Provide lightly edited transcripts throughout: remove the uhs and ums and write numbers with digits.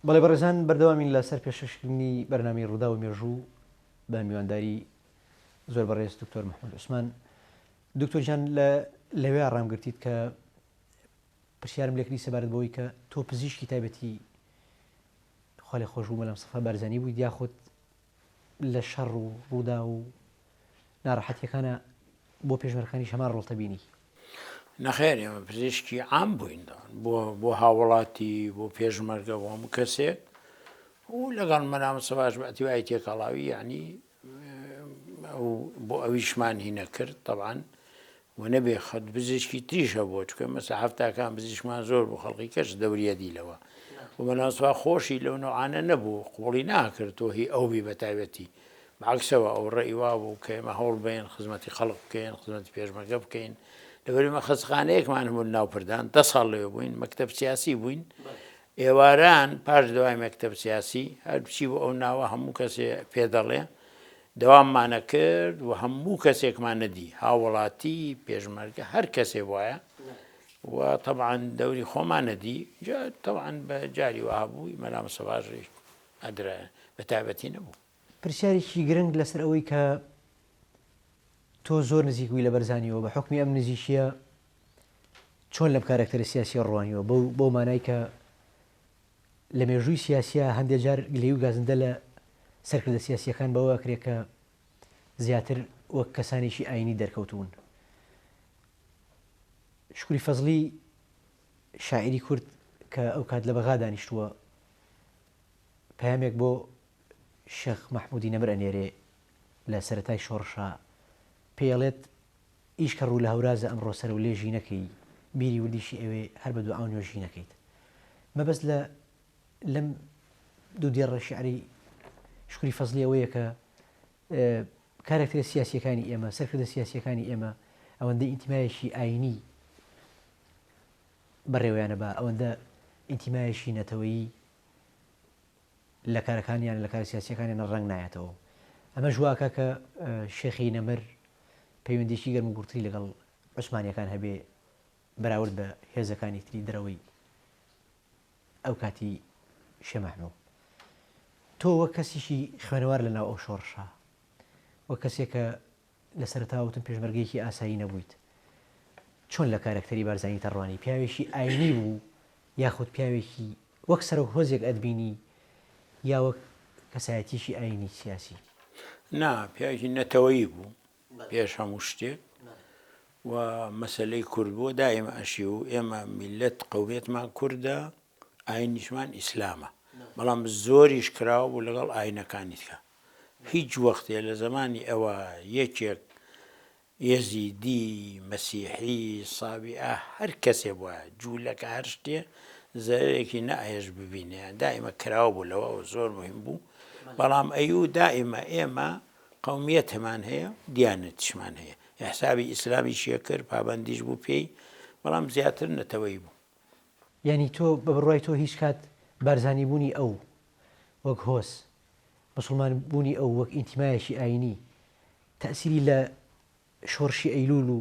بەڵێ بەڕێزان بەردەوامین لە سەر پێشکەشکردنی بەرنامەی ڕووداو و مێژوو بە میوانداری زۆر بەڕێز دکتۆر محمود عوسمان. دکتۆر گیان لە لەوێ ڕامگرتیت کە پرسیارم لێکردی سەبارەت بەوەی کە تۆ پزیشکی تایبەتی خوا لێ خۆش بوو مەلا مستەفا بارزانی بوویت یاخود لە شەڕ و ڕووداو و ناڕەحەتیەکانە بۆ پێشمەرگەکانیش هەمان ڕۆڵتە بینی؟ نەخێر ئێمە پزیشکی عام بووین بۆ بۆ هاوڵاتی بۆ پێشمەرگە بۆ هەموو کەسێک و لەگەڵ مەلا مستەفاش بە ئەتیوای تێکەڵاوی یعنی ئەو بۆ ئەویشمان هینە کرد تەبعەن و نەبێ خەت پزیشکی تریش هەبووە چونکە مەسە حەفتاکان پزیشکمان زۆر بوو خەڵکی کەش دەوریە دیلەوە و مەلاسوا خۆشی لەو نەوعانە نەبوو قبوڵی ناکرد تۆ هی ئەو بی بە تایبەتی بەعکسەوە ئەو ڕێی وا بوو کە ئێمە هەوڵ بەین خزمەتی خەڵک بکەین خزمەتی پێشمەرگە بکەین لەبەر ئێمە خەستخانەیەکمان هەبوو ناو پردان دە ساڵ لەوێ بووین مەکتەب سیاسی بووین ئێواران پاش دەوای مەکتەب سیاسی هەر بچی بۆ ئەو ناوە هەموو کەسێ پێ دەڵێ دەواممان ئەکرد و هەموو کەسێکمان نەدی هاوڵاتی پێشمەرگە هەر کەسێ وایە و تەبعەن دەوری خۆمان نەدی تەبعەن بە جاری وەها بوو مەلا مستەفاش ئەدرا بە تایبەتی نەبوو. پرسیارێکی گرنگ لەسەر ئەوەی کە تۆ زۆر نزیک بووی لە بەرزانیەوە بە حوکمی ئەم نزیکیە چۆن لەم کارەکتەرە سیاسیە ڕوانیوە بەو بەو مانای کە لە مێژووی سیاسیا هەندێ جار گلەیی و گازندە لە سەرکردە سیاسییەکان بەوە ئەکرێ کە زیاتر وەک کەسانێکی ئایینی دەرکەوتوون. شوکری فەزڵی شاعیری کورد کە ئەو کات لە بەغا دانیشتووە پەیامێک بۆ شێخ مەحموودی نەمر ئەنێرێ لە سەرەتای شۆڕشا پێی ئەڵێت ئیش کە ڕوو لە هەورازە ئەمڕۆ سەرەو لێژی نەکەی بیری وردیشی ئەوێ هەر بە دوعاو نوێژی نەکەیت مەبەست لە لەم دوو دێڕە شیعرەی شوکری فەزڵی ئەوەیە کە کارەکتەرە سیاسیەکانی ئێمە سەرکردە سیاسیەکانی ئێمە ئەوەندە ئینتیمایەکی ئاینی بەڕێوەیانە بە ئەوەندە ئینتیمایەکی نەتەوەیی لە کارەکانیان لە کارە سیاسیەکانیان ڕەنگ نایەتەوە ئەمەش واکە کە شێخی نەمر پەیوەندیی گەرم و گوڕتری لەگەڵ عوسمانیەکان هەبێ بەراورد بە هێزەکانی تری دەرەوەی ئەو کاتی شێ مەحموو. تۆ وەک کەسیکی خوێنەوار لە ناو ئەو شۆڕشە، وەک کەسێک کە لە سەرەتاوە وتم پێشمەرگەیەکی ئاسایی نەبوویت، چۆن لە کارەکتەری بارزانی دەڕوانی؟ پیاوێکی ئاینی بوو یاخود پیاوێکی وەک سەرۆک هۆزێک ئەتبینی یا وەک کەسایەتیەکی ئاینی سیاسی؟ نا، پیاوێکی نەتەوەیی بوو پێش هەموو شتێک و مەسەلەی کورد بووە دائیمە ئەشی و ئێمە میللەت قەومیەتمان کوردە ئاینیشمان ئیسلامە بەڵام زۆریش کراوە بوو لەگەڵ ئاینەکانی تکە هیچ وەختێ لە زەمانی ئەوە یەکێک یەزیدی، مەسیحی، سابیئە هەر کەسێ بوایە، جوولەکە هەر شتێ زەرەرێکی نەئەهێشت ببینێ یان دائیمە کراوە بوو لەوە ئەوە زۆر موهیم بوو بەڵام ئەیوو دائیمە ئێمە قەومیەتمان هەیە دیانەتیشمان هەیە ئیحسابی ئیسلامیشی ئەکرد پابەندیش بوو پێی بەڵام زیاتر نەتەوەیی بوو. یانی تۆ بە بڕوای تۆ هیچ کات بارزانی بوونی ئەو وەک هۆز، موسڵمان بوونی ئەو وەک ئینتیمایەکی ئایینی تەئسیری لە شۆڕشی ئەیلوول و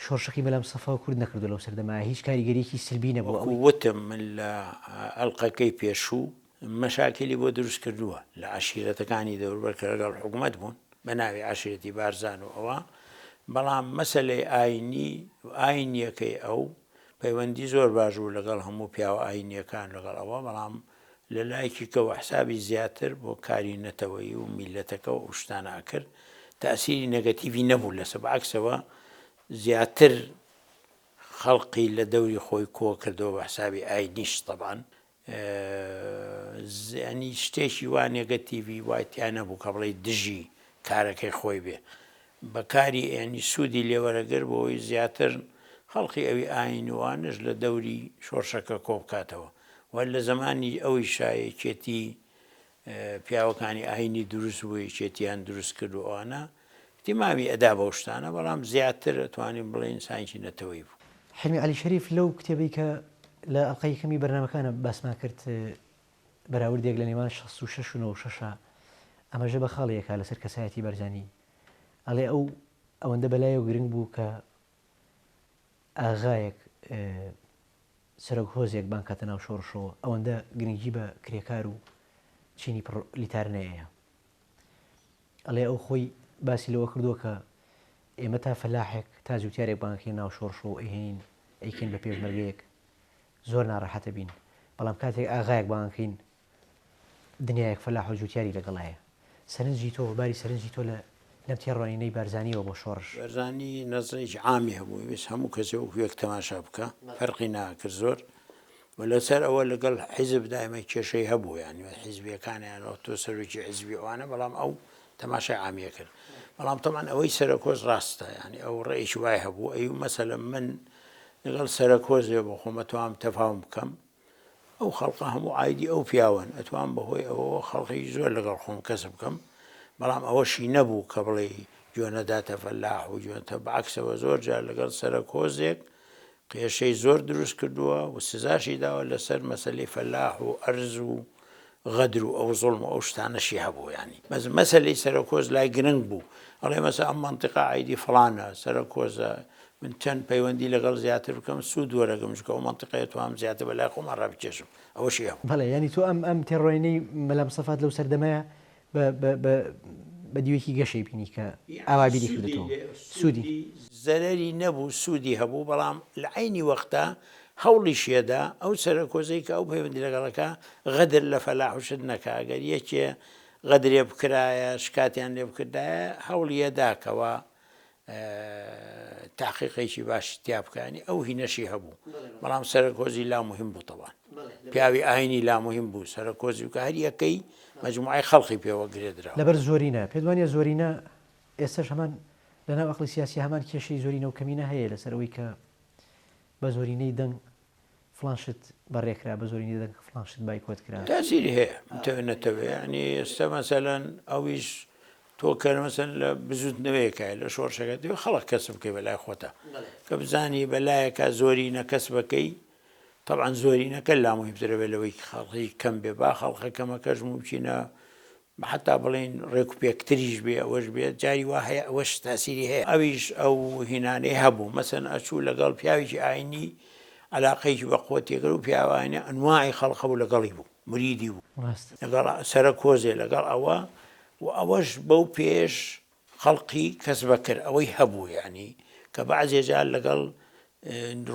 شۆڕشەکەی مەلا مستەفا و کورد نەکردووە لەو سەردەمە هیچ کاریگەریەکی سلبی نەبووە وەکو ئەوەی. وتم من لە ئەڵقەکەی پێشوو مەشاکیلی بۆ دروست کردووە لە عەشیرەتەکانی دەوروبەر کە لەگەڵ حکومەت بوون بە ناوی عەشیرەتی بارزان و ئەوە بەڵام مەسەلەی ئاینی و ئاینیەکەی ئەو پەیوەندی زۆر باش بوو لەگەڵ هەموو پیاوە ئاینیەکان لەگەڵ ئەوە بەڵام لە لایەکی کەوە حسابی زیاتر بۆ کاری نەتەوەیی و میللەتەکە و ئەو شتانە ئەکرد، تەئسیری نێگەتیڤی نەبوو لەسەر، بە عەکسەوە زیاتر خەڵقی لە دەوری خۆی کۆ کردەوە بە حسابی ئاینیش تەبعەن یانی شتێکی وا نێگەتیڤی وای تیا نەبوو کە بڵێی دژی کارەکەی خۆی بێ بە کاری یانی سوودی لێ وەرەگرت بۆ ئەوەی زیاتر خەڵقی ئەوی ئاین و ئەوانەش لە دەوری شۆڕشەکە کۆ بکاتەوە و لە زەمانی ئەویشا یەکێتی پیاوەکانی ئاینی دروست بوو یەکێتیان دروست کرد و ئەوانە اهتمامی ئەدا بەو شتانە بەڵام زیاتر ئەتوانین بڵێین ئینسانێکی نەتەوەیی بوو. حیلمی عەلی شەریف لەو کتێبەی کە لە ئەڵقەی یەکەمی بەرنامەکانە باسمان کرد بەراوردێک لە نێوان 66 و 96 ئاماژە بە خاڵێک ئەکا لەسەر کەسایەتی بارزانی ئەڵێ ئەو ئەوەندە بەلایەوە گرنگ بوو کە ئاغایەک سەرۆک هۆزێک بانگ کاتە ناو شۆڕشەوە ئەوەندە گرنگی بە کرێکار و چینی پڕۆلیتار نەیەیە. ئەڵێ ئەو خۆی باسی لەوە کردووە کە ئێمە تا فەلاحێک تا جوتیارێک بانگ ئەکەینە ناو شۆڕشەوە و ئەیهێنین ئەیکەین بە پێشمەرگەیەک زۆر ناڕەحەت ئەبین بەڵام کاتێک ئاغایەک بانگ ئەکەین دنیایەک فەلاح و جوتیاری لەگەڵایە. سەرنجی تۆ، باری سەرنجی تۆ لە لەم تێڕوانینەی بارزانییەوە بۆ شۆڕش. بارزانی نەزرێکی عامی هەبوو، ویست هەموو کەسێ وەکو یەک تەماشا بکا، فەرقی ناکرد زۆر و لەسەر ئەوە لەگەڵ حیزب دایمە کێشەی هەبوو، یانی حیزبییەکانیان وەک تۆ سەرۆکی حیزبی ئەوانە، بەڵام ئەو تەماشای عامی ئەکرد. بەڵام تەبعەن ئەوەی سەرەکۆز ڕاستە، یانی ئەو ڕێیەکی وای هەبوو، ئەیوو مەسەلەن من لەگەڵ سەرەکۆزێ بۆ خۆم ئەتوام تەفاوم بکەم، ئەو خەڵقە هەموو عایدی ئەو پیاوەن، ئەتوام بە هۆی ئەوەوە خەڵقێکی زۆر لەگەڵ خۆم کەسب بکەم، بەڵام ئەوەشی نەبوو کە بڵێی گوێ نەداتە فەلاح و گوێ نەداتە، بەعەکسەوە زۆر جار لەگەڵ سەرەک هۆزێک قێشەی زۆر دروست کردووە و سزاشی داوە لەسەر مەسەلەی فەلاح و ئەرز و غەدر و ئەو زوڵم و ئەو شتانەشی هەبوو یانی بەس مەسەلەی سەرەک هۆز لای گرنگ بوو ئەڵێ مەسە ئەم مەنتیقە عایدی فڵانە سەرەک هۆزە من چەند پەیوەندی لەگەڵ زیاتر بکەم سوود وەرەگرم چونکە ئەو مەنتیقەیە توام زیاتر بەلای خۆمان ڕابکێشم ئەوەشی هەبوو. بەڵێ یانی تۆ ئەم ئەم تێڕوانینەی مەلا مستەفات لەو سەردەمەیە بە بە بە بە دیوێکی گەشەی بینی کە ئاوا بیری کردۆتەوە سوودی. زەرەری نەبوو سوودی هەبوو بەڵام لە عەینی وەختا هەوڵیشی ئەدا ئەو سەرەکۆزەی کە ئەو پەیوەندی لەگەڵ ئەکا غەدر لە فەلاح و شت نەکا ئەگەر یەکێ غەدرێ بکرایە شکاتیان لێ بکردایە هەوڵی ئەدا کەوا تاقیقێکی باشی تیا بکە ینی ئەو هینەشی هەبوو بەڵام سەرەکۆزی لا مهم بوو تەوان پیاوی ئاینی لا مهم بوو سەرەکۆزی و کە هەر یەکەی مجموعەی خەڵقی پێوە گرێدرا. لەبەر زۆرینە پێت وانیە زۆرینە ئێستاش هەمان لەناو ئەقڵی سیاسی هەمان کێشەی زۆرینە و کەمینە هەیە لەسەر ئەوەی کە بە زۆرینەی دەنگ فڵان شت بەڕێ کرا، بە زۆرینەی دەنگ فڵان شت بایکۆت کرا. تاسیری هەیە بتەوێ نەتەوێ یانی ئێستا مەسەلەن ئەویش تۆ کە مەسەن لە بزوتنەوەیەکای لە شۆڕشەکە دەوێ خەڵک کەسب بکەی بەلای خۆتە کە بزانی بەلایەکە زۆرینە کەس بەکەی طبعا زۆرینەکە لا مهمترە بێ لەوەی خەڵکی کەم بێ با خەڵکە کەمەکەش مومکینە حەتا بڵێین ڕێک و پێکتریش بێ ئەوەش بێ جاری وا هەیە ئەوەش تاسیری هەیە ئەویش ئەو هینانەی هەبوو مەسەن ئەچوو لەگەڵ پیاوێکی ئاینی علاقەیەکی بە قوتی کرد و پیاوانە ئەنواعی خەڵق هەبوو لەگەڵی بوو مریدی بوو ڕاستە. لەگەڵ سەرەک هۆزێ لەگەڵ ئەوە و ئەوەش بەو پێش خەڵقی کەسبەکرد ئەوەی هەبوو یانی کە بەعزێ جار لەگەڵ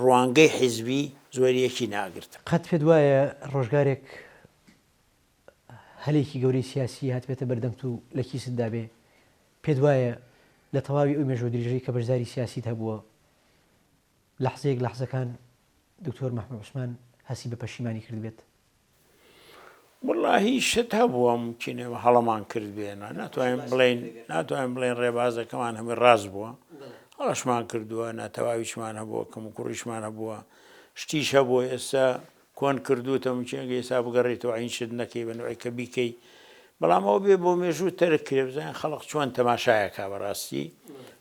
ڕوانگەی حیزبی زۆر یەکی ناگرت. قەت پێت وایە ڕۆژگارێک هەلێکی گەورەی سیاسی هاتبێتە بەردەمت و لە کیست دابێ، پێت وایە لە تەواوی ئەو مێژوو درێژەی کە بەشداری سیاسیت هەبووە، لەحزەیەک لەحزەکان دکتۆر مەحموود عوسمان هەستی بە پەشیمانی کردبێت؟ وەڵاهی شت هەبووە مومکینە هەڵەمان کردبێ نا ناتوانین بڵێین ناتوانین بڵێین ڕێبازەکەمان هەمووی ڕاست بووە هەڵەشمان کردووە ناتەواویشمان هەبووە کەموکوڕیشمان هەبووە شتیش هەبووە ئێستا کۆن کردووتە ممکن ئەگەر ئێستا بگەڕێیتەوە عەین شت نەکەی بە نوعێک کە بیکەی بەڵام ئەوە بێ بۆ مێژوو تەرک کرێ بزانین خەڵق چۆن تەماشایەکا بەڕاستی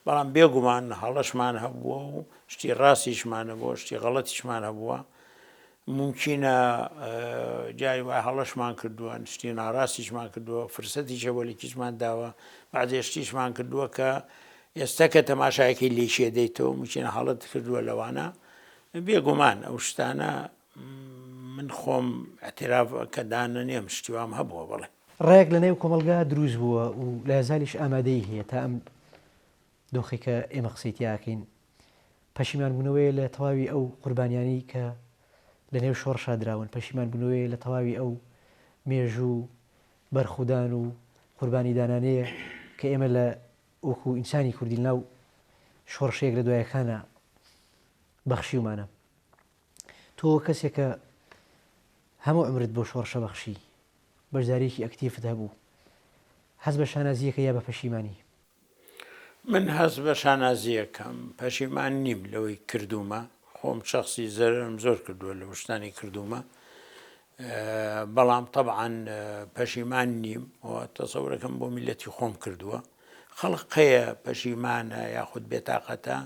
بەڵام بێگومان هەڵەشمان هەبووە و شتی ڕاستیشمان هەبووە شتی غەڵەتیشمان هەبووە ممکنە جاری وای هەڵەشمان کردووە شتی ناڕاستیشمان کردووە فرسەتیش هەبووە لە کیسمان داوە بەعزێ شتیشمان کردووە کە ئێستا کە تەماشایەکەی لێکێ دەیتەوە ممکنە هەڵەت کردووە لەوانە بێگومان ئەو شتانە من خۆم ئیعتراف کە دانەنێم شتی وام هەبووە بەڵێ. ڕایەک لە نێو کۆمەڵگا دروست بووە و لایەزالیش ئامادەیی هەیە تا ئەم دۆخەی کە ئێمە قسەی تیا ئەکەین پەشیمان بوونەوەیە لە تەواوی ئەو قوربانیانەی کە لە نێو شۆڕشا دراون، پەشیمان بوونەوەیە لە تەواوی ئەو مێژوو و بەرخودان و قوربانیدانانەیە کە ئێمە لە وەکوو ئینسانی کوردی لە ناو شۆڕشە یەک لە دوایەکانا بەخشیومانە. تۆ وەک کەسێک کە هەموو عومرت بۆ شۆڕشە بەخشی، بەشدارییەکی ئەکتیفت هەبوو، هەست بە شانازییەکەی یا بە پەشیمانی؟ من هەست بە شانازییەکەم، پەشیمان نیم لەوەی کردوومە، خۆم شەخسی زەرەرم زۆر کردووە لەو شتانەی کردوومە، بەڵام تەبعەن پەشیمان نیم و تەسەورەکەم بۆ میللەتی خۆم کردووە. خەڵق هەیە پەشیمانە یاخود بێتاقەتە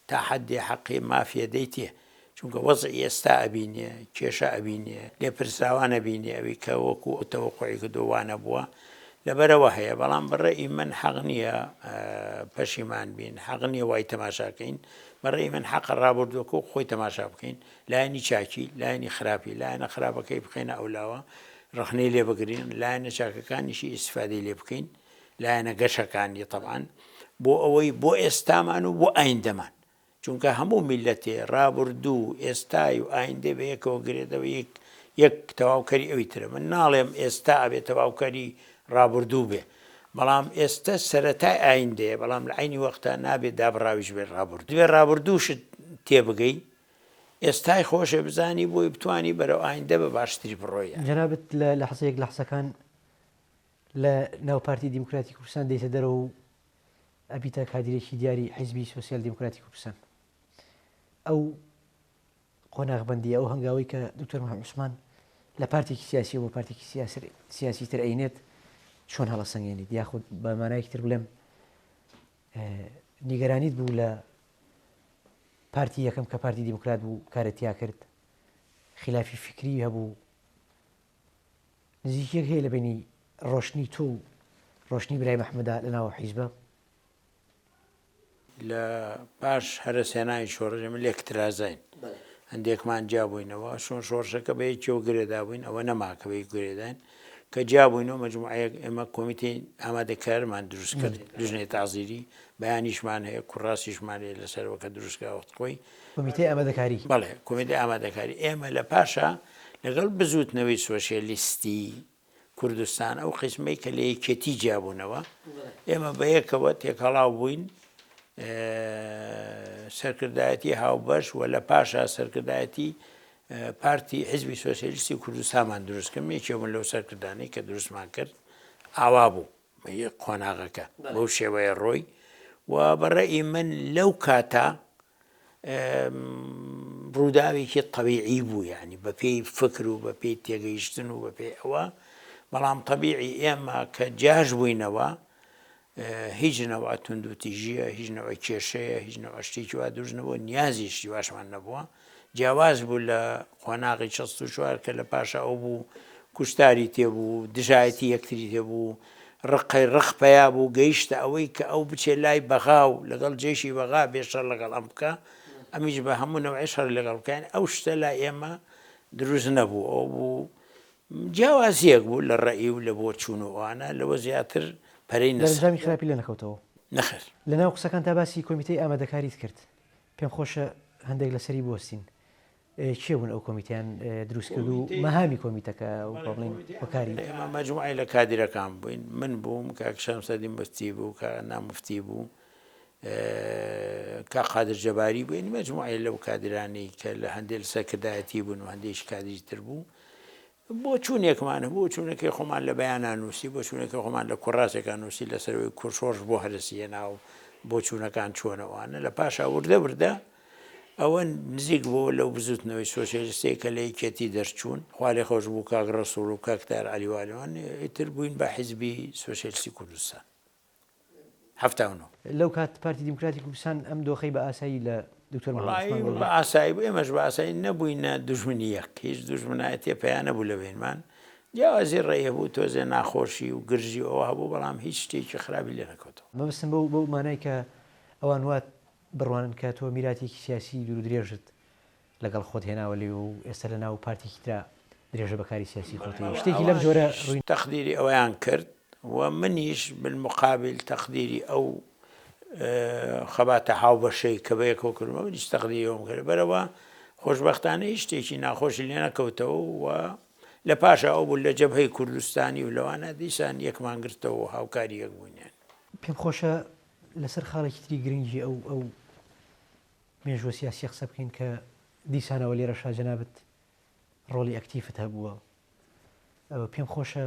تا حەدێ حەقی مافیە دەیتێ چونکە وەزعی ئێستا ئەبینێ کێشە ئەبینێ لێپرسراوان ئەبینێ ئەوی کە وەکو تەوەقوعی کردووە وا نەبووە. لەبەرئەوە هەیە، بەڵام بە ڕەئی من حەق نییە پەشیمان بین، حەق نییە وای تەماشا کەین، بە ڕەئی من حەقە ڕابردووەکە وەک خۆی تەماشا بکەین، لایەنی چاکی، لایەنی خراپی، لایەنە خراپەکەی بخەینە ئەولاوە، ڕەخنەی لێ بگرین، لایەنە چاکەکانیشی ئیستیفادەی لێ بکەین، لایەنە گەشەکانی تەبعەن، بۆ ئەوەی بۆ ئێستامان و بۆ ئایندەمان. چونکە هەموو میللەتێ ڕابوردوو و ئێستای و ئایندەی بە یەکەوە گرێدەوە یەک یەک تەواوکەری ئەوی ترە من ناڵێم ئێستا ئەبێ تەواوکەری ڕابوردوو بێ بەڵام ئێستە سەرەتای ئایندەیە بەڵام لە عەینی وەختا نابێ دابڕاویش بێ ڕابوردوو دەبێ ڕابوردووشت تێبگەی ئێستای خۆشێ بزانی بۆی بتوانی بەرەو ئایندە بە باشتری بڕۆی. جەنابت لە لەحزەیەک لەحزەکان لە ناو پارتی دیموکراتی کوردستان دێیتە دەرەوە و ئەبیتە کادیرێکی دیاری حیزبی سۆسیال دیموکراتی کوردستان. ئەو قۆناغبەندیە، ئەو هەنگاوەی کە دکتۆر محمد عوسمان لە پارتێکی سیاسیەوە بۆ پارتێکی سیاسی تر ئەینێت چۆن هەڵەسەنگێنیت؟ یاخود بە مانایەکی تر بڵێم نیگەرانیت بوو لە پارتی یەکەم کە پارتی دیموکرات بوو کارت تیا کرد، خلافی فکری هەبوو، نزیکیەک هەیە لە بەینی ڕۆشتنی تۆ و ڕۆشتنی برای مەحمودا لە ناو حیزبە؟ لە پاش هەرەسهێنانی شۆڕش ئێمە لێکترازاین، هەندێکمان جیابووینەوە، چۆن شۆڕشەکە بە یەکیەوە گرێدابووین ئەوە نەما کە بە یەک گرێداین، کە جیابووینەوە مەجموعەیەک ئێمە کۆمیتەی ئامادەکارمان دروست کرد، لجنەی تەعزیری، بەیانیشمان هەیە، کوڕاسیشمان هەیە لەسەرەوە کە دروستکرا وەخت خۆی. کۆمیتەی ئامادەکاری. بەڵێ کۆمیتەی ئامادەکاری. ئێمە لە پاشا لەگەڵ بزووتنەوەی سۆسیالیستی کوردستان ئەو قیسمەی کە لە یەکێتی جیابوونەوە ئێمە بە یەکەوە تێکەڵاو بووین سەرکردایەتی هاوبەش و لە پاشا سەرکردایەتی پارتی حزبی سۆسیالیستی کوردستانمان دروست کرد یەکێ بوون لەو سەرکردانەی کە دروستمان کرد ئاوا بوو قۆناغەکە بەو شێوەیە ڕۆی و بەڕێی من لەو کاتە ڕووداوێکی تەبیعی بوو یانی بەپێی فکر و بەپێی تێگەیشتن و بەپێی ئەوە بەڵام تەبیعی ئێمە کە جیاش بووینەوە هیچ نەوە توندوتیژیە هیچ نەوە کێشەیە هیچ نەوە شتێکی وا دروست نەبووە نیازی شتی واشمان نەبووە جیاواز بوو لە قۆناغی 64 کە لە پاشا ئەو بوو کوشتاری تێبوو دژایەتی یەکتری تێبوو ڕقی ڕق پەیا بوو گەیشتە ئەوەی کە ئەو بچێ لای بەغا و لەگەڵ جەیشی بەغا بێ شەڕ لەگەڵ ئەم بکا ئەمیش بە هەموو نەوعێ شەڕی لەگەڵ بکا یانی ئەو شتە لای ئێمە دروست نەبوو ئەو بوو جیاوازیەک بوو لە ڕەئی و لە بۆچوون و ئەوانە لەوە زیاتر پەرەی نەسەند. دەرەنجامی خراپی لێ نەکەوتەوە. نەخێر. لەناو قسەکانتا باسی کۆمیتەی ئامادەکاریت کرد پێم خۆشە هەندێک لەسەری بوەستین. کێ بوون ئەو کۆمیتەیان دروست کرد و مەهامی کۆمیتەکە و با بڵێین هۆکاری؟ ئێمە مەجموعەی لە کادیرەکان بووین، من بووم، کاک شەمسەدین مفتی بوو، کاک عەدنان مفتی بوو، کاک قادر جەباری بوو، یانی مەجموعەی لەو کادیرانەی کە لە هەندێ لە سەرکردایەتی بوون و هەندێکیش کادیری تر بوو. بۆچوونێکمان هەبوو، بۆچوونەکەی خۆمان لە بەیانا نووسی، بۆچوونەکەی خۆمان لە کوڕاسێکا نووسی لەسەر ئەوەی کورد شۆڕش بۆ هەرەسی هێنا و بۆچوونەکان چۆنە ئەوانە. لە پاشا وردە وردە ئەوە نزیک بۆوە لەو بزووتنەوەی سۆسیالیستەی کە لە یەکێتی دەرچوون، خوالێخۆشبوو کاک ڕەسووڵ و کاک تاهیر عەلی والوان، ئیتر بووین بە حیزبی سۆسیالیستی کوردستان. 79. لەو کات پارتی دیموکراتی کوردستان ئەم دۆخەی بە ئاسایی لە دکتۆر محەمەد عوسمان وەڵایی وەرگرت؟ بە ئاسایی بوو، ئێمەش بە ئاسایی نەبووینە دوژمنی یەک، هیچ دوژمنایەتیە پەیا نەبوو لە بەینمان، جیاوازی ڕەئی هەبوو، تۆزێ ناخۆشی و گرژی و ئەوە هەبوو، بەڵام هیچ شتێکی خراپی لێ نەکەوتەوە. مەبەستم بەو بەو مانای کە ئەوان وا بڕوانن کە تۆ میراتێکی سیاسی دوور و درێژت لەگەڵ خۆت هێناوە لێ و ئێستا لە ناو پارتێکی ترا درێژە بە کاری سیاسی خۆت ئەیەی. شتێکی لەم جۆرە ئەوانیش ڕووی. تەقدیری ئەوەیان کرد و منیش بالمقابل تەقدیری ئەو خەباتە هاوبەشەی کە بەیەکەوە کردمە منیش تەقدیری ئەوم کرد. بەرەوە خۆشبەختانە هیچ شتێکی ناخۆشی لێ نەکەوتەوە و لە پاشا ئەو بوو لە جەبهەی کوردستانی و لەوانە دیسان یەکمان گرتەوە و هاوکاری یەک بووین. پێم خۆشە لەسەر خاڵێکی تری گرنگی ئەو ئەو مێژووە سیاسیە قسە بکەین کە دیسانەوە لێرەشا جەنابت ڕۆڵی ئەکتیفت هەبووە. پێم خۆشە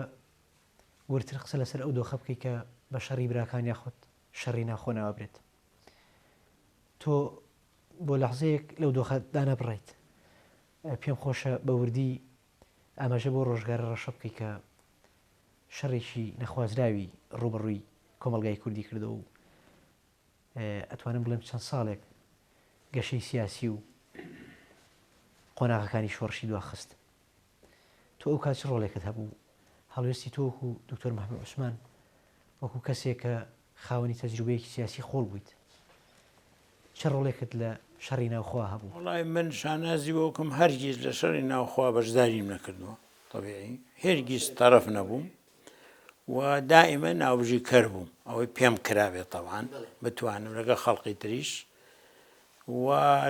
وردتر قسە لەسەر ئەو دۆخە بکەی کە بە شەڕی براکان یاخود شەڕی ناوخۆ ناوەبرێت. تۆ بۆ لەحزەیەک لەو دۆخە دانەبڕیت. پێم خۆشە بە وردی ئاماژە بۆ ڕۆژگارە ڕەشە بکەی کە شەڕێکی نەخوازراوی ڕووبەڕووی کۆمەڵگای کوردی کردەوە و ئەتوانم بڵێم چەند ساڵێک گەشەی سیاسی و قۆناغەکانی شۆڕشی دواخست. تۆ ئەو کات چ ڕۆڵێکت هەبوو؟ هەڵوێستی تۆ وەکو دکتۆر مەحمود عوسمان وەکو کەسێک کە خاوەنی تەجروبەیەکی سیاسی قوڵ بوویت چ ڕۆڵێکت لە شەڕی ناوخۆ هەبوو؟ وەڵای من شانازی بەوە کەم هەرگیز لە شەڕی ناوخوا بەشداریم نەکردووە تەبیعی هەرگیز تەرەف نەبووم و دائیمە ناوبژی کەر بووم ئەوەی پێم کرابێت تەبعەن بتوانم لەگەڵ خەڵقی تریش و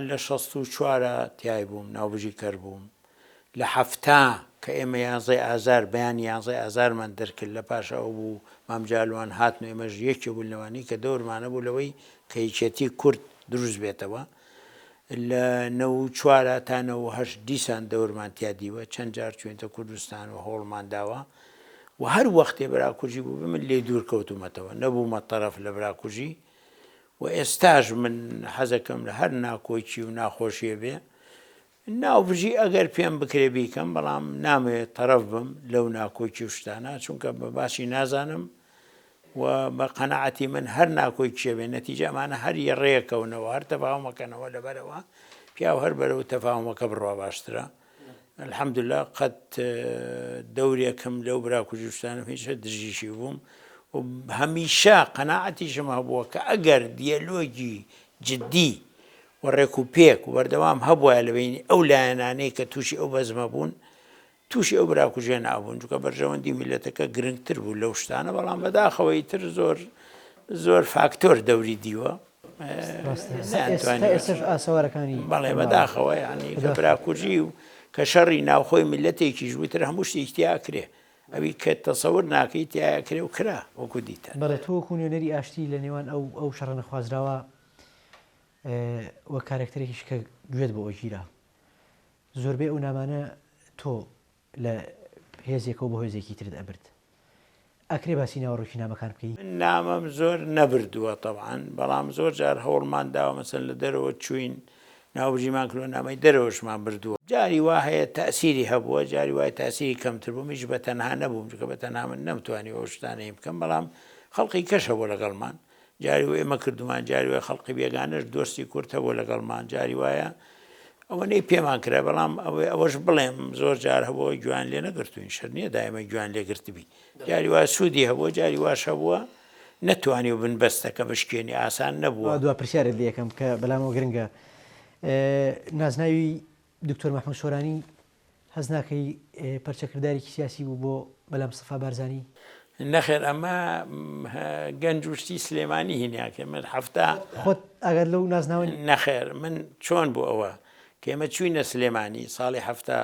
لە 64 تای بووم ناوبژی کەر بووم لە 70 کە ئێمە یانزەی ئازار بەیانی یانزەی ئازارمان دەرکرد لە پاش ئەو بوو مام جالوان هاتن و ئێمەش یەکێ بوون لەوانەی کە دەورمانە بوو لەوەی کە یەکێتی کورد دروست بێتەوە لە 94 تا 98 دیسان دەورمان تیا دیوە چەند جار چوینتە کوردستان و هەوڵمان داوە و هەر وەختێ براکوژی بوو من لێ دوور کەوتومەتەوە نەبوومە تەرەف لە براکوژی و ئێستاش من حەزەکەم لە هەر ناکۆکی و ناخۆشیە بێ ناوبژی ئەگەر پێم بکرێ بیکەم بەڵام نامەوێت تەرەف بم لەو ناکۆکی و شتانە چونکە بە باشی نازانم و بە قەناعەتی من هەر ناکۆکیە بێ نەتیجە ئەمانە هەر یەڕێکەونەوە هەر تەفاهمەکەنەوە لەبەرەوە پیاو هەر بەرەو تەفاهمەکە بڕوا باشترە الحمدلله قەت دەورێکم لەو براکوژی شتانم هیچ دژیشی بووم و هەمیشە قەناعەتیشم هەبووە کە ئەگەر دیەلۆگی جدی و ڕێک و پێک و بەردەوام هەبوایە لە بەینی ئەو لایەنانەی کە تووشی ئەو بەزمە بوون تووشی ئەو براکوژیە نابوون چونکە بەرژەوەندی میلەتەکە گرنگتر بوو لەو شتانە بەڵام بەداخەوە ئیتر زۆر زۆر فاکتۆر دەوری دیوە ئێستاش ئاسەوارەکانی بەڵێ بەداخەوە یعنی کە براکوژی و کە شەڕی ناوخۆی میلەتێکیش بوو تر هەموو شتێکی تیا کرێ ئەوی کە تەسەور ناکەی تیا کرێ و کرا وەکو دیتە. بەڵێ تۆ وەکو نوێنەری ئاشتی لە نێوان ئەو ئەو شەڕە نەخوازراوە وەک کارەکتەرێکیش کە گوێت بۆ ئەگیرا زۆربەی ئەو نامانە تۆ لە هێزێکەوە بۆ هێزێکی ترت ئەبرد ئەکرێ باسی ناوەڕۆکی نامەکان بکەی؟ من نامەم زۆر نەبردووە تەبعەن بەڵام زۆر جار هەوڵمان داوە مەسەلەن لە دەرەوە چووین ناوبژیمان کردووە نامەی دەرەوەشمان بردووە جاری وا هەیە تەئسیری هەبووە جاری وایە تاسیری کەمتر بوو منیش بە تەنها نەبووم چونکە بە تەنها من نەمتوانیوە ئەو شتانەی بکەم بەڵام خەڵقی کەش هەبووە لەگەڵمان جاری وایە ئێمە کردومان جاری وایە خەڵقی بێگانەش دۆستی کورد هەبووە لەگەڵمان جاری وایە ئەوەنەی پێمان کرا بەڵام ئەوەی ئەوەش بڵێم زۆر جار هەبووە گوێیان لێ نەگرتوین شەر نییە دایمە گوێیان لێ گرتبی جاری وایە سوودی هەبووە جاری واش هەبووە نەتوانی و بنبەستەکە بشکێنی ئاسان نەبووە. دوا پرسیارت لێ ئەکەم کە بەلامەوە گرنگە نازناوی دکتۆر مەحمود سۆرانی هەست ناکەی پەرچەکردارێکی سیاسی بوو بۆ مەلا مستەفا بارزانی؟ نەخێر ئەمە گەنج و شتی سلێمانی هینیاکە من حەفتا. خۆت ئاگات لەو نازناوە نیە؟ نەخێر من چۆن بوو ئەوە کە ئێمە چووینە سلێمانی ساڵی حەفتا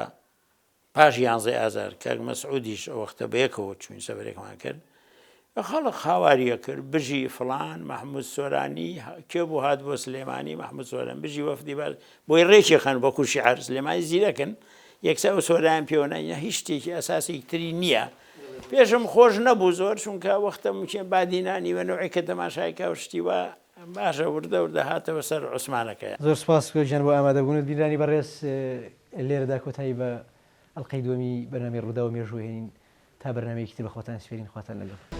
پاش یانزەی ئازار کاک مەسعودیش ئەو وەختە بەیەکەوە چووین سەفەرێکمان کرد خەڵک هاواری ئەکرد بژی فڵان مەحمود سۆرانی کێ بوو هات بۆ سلێمانی مەحمود سۆران بژی وەفدی بار بۆی ڕێکی خەن وەکو شیعر سلێمانی زیرەکن یەکسەر ئەو سۆرایان پێوە نایە هیچ شتێکی ئەساسی تری نییە پێشم خۆش نەبوو زۆر چونکە وەختە ممکن بادینانی وە نەوعی کە تەماشای کا و شتی وا باشە وردە وردە هاتەوە سەر عوسمانەکەیان. زۆر سوپاس گیان بۆ ئامادەبوونت بینرانی بەڕێز لێرەدا کۆتایی بە ئەڵقەی دووەمی بەرنامەی ڕووداو و مێژوو هێنین تا بەرنامەیەکی تر بە خۆتان سپێرین خواتان لەگەڵ.